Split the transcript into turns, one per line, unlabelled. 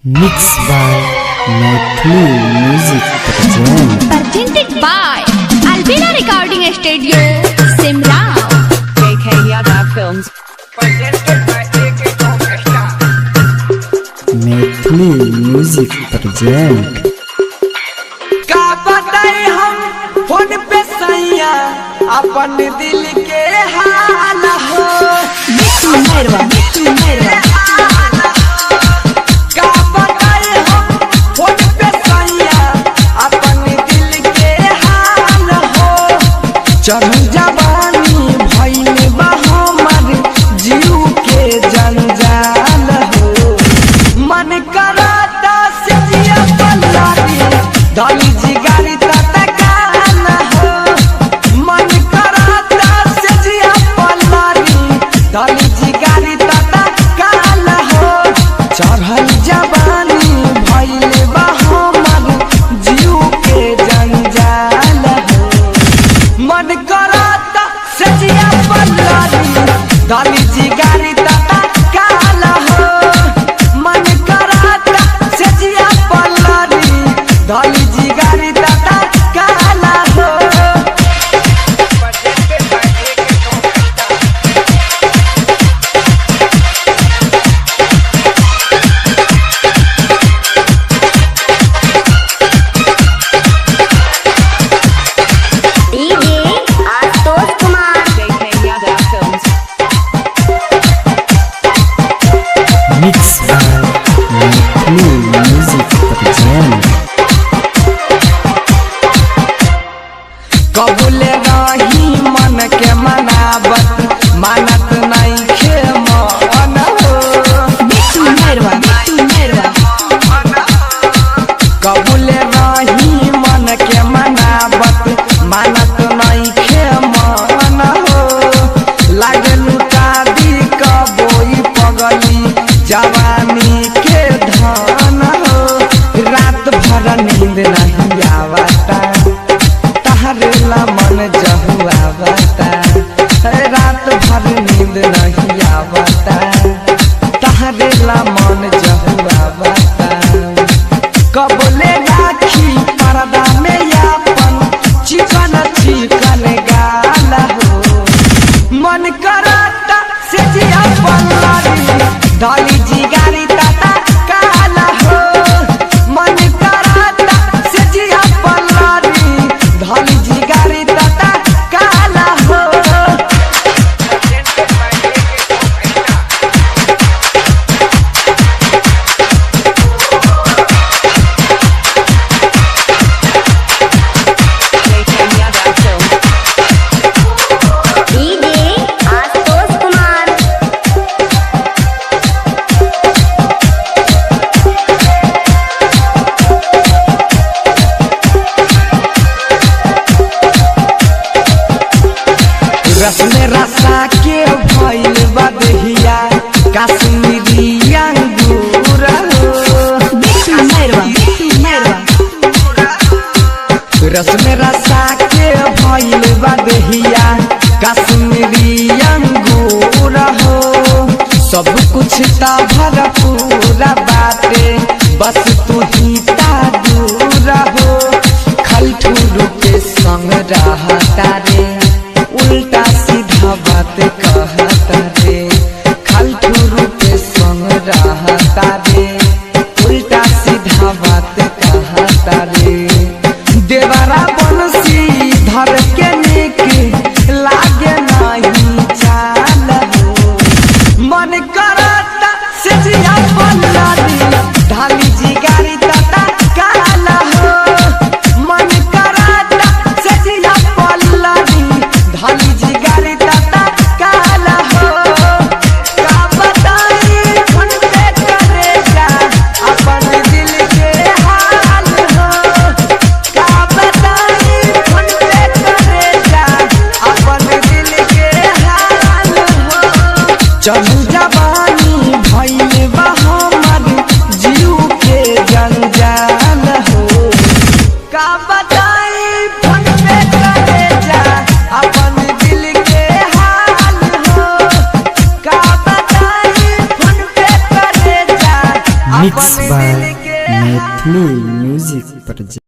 Mixed by Maithili Music present.
Presented by Albina Recording Studio, Simla.
JK Yadav Films.
Presented by AK Orchestra.
Maithili Music present.
का बताए हम phone पे सैया अपन दिल के हाल हो।
Mittu Merwa, Mittu Merwa.
का बताए हम फोन पे सैया अपन दिल के हाल हो। चढ़ जवानी भइल बा हमर जीव के जंजाल हो। मन कराता से जिया पल्लारी धनी जिगारी तटकान हो। मन कराता से जिया पल्लारी धनी जिगारी तटकान हो। चढ़ल जवानी भइल बा हमर जीव के जंजाल हो। मन कराता से जिया पल्लारी धनी जिगारी तटकान हो। मन कराता से जिया पल्लारी धनी जिगारी तटकान हो।
Presented by AK Orchestra.
DJ Ashutosh Kumar.
JK Yadav Films.
Mixed by Maithili Music present.
कबूले रही मन के मनावत मानत नहीं खे मन हो।
Mittu Merwa, Mittu Merwa.
कबूले रही मन के मनावत मानत नहीं खे मन हो। लागे लुटा दी कबोई पगली जवानी के धन हो। रात भर नींद नहीं आवता तहरे ला मन जहुआवता। रात भर नींद नहीं आवता तहरे ला मन जहुआवता। कबले राखी पर्दा में यापन चिकन चिकन गाल हो। मन कराता से जिया पल्लारी डाली जिगारी ताता काला हो। मन कराता से जिया पल्लारी ढाली जिगारी ताता काला हो।
Presented by AK Orchestra.
JK Yadav Films.
DJ Ashutosh Kumar.
रस में रसा के भइल बा दहिया कश्मीरी अंगूर हो।
Mittu Merwa, Mittu Merwa.
रस में रसा के भइल बा दहिया कश्मीरी अंगूर हो। सब कुछ ता भरपूर बाटे बस तू ही ता दूर हो। खलठुरु के संग रहता रे उल्टा सीधा बात कहता रे। खलठुरु के संग रहता रे उल्टा सीधा बात कहता रे। देवरा बंसी धर के निक लागे नहीं चाल हो। मन करता से जिया पल्लारी ढाली जिगारी ताता काला हो। मन करता से जिया पल्लारी ढाली जिगारी ताता काला हो। का बताई फोन पे करेगा अपन दिल के हाल हो। का बताई फोन पे करेगा अपन दिल के हाल हो। चलू जवानी भइल बा हमर जीव के जंजाल हो। का बताई फोन पे करेजा अपन दिल के हाल हो। का बताई फोन पे करेजा
Mixed
अपन
by by Maithili music present.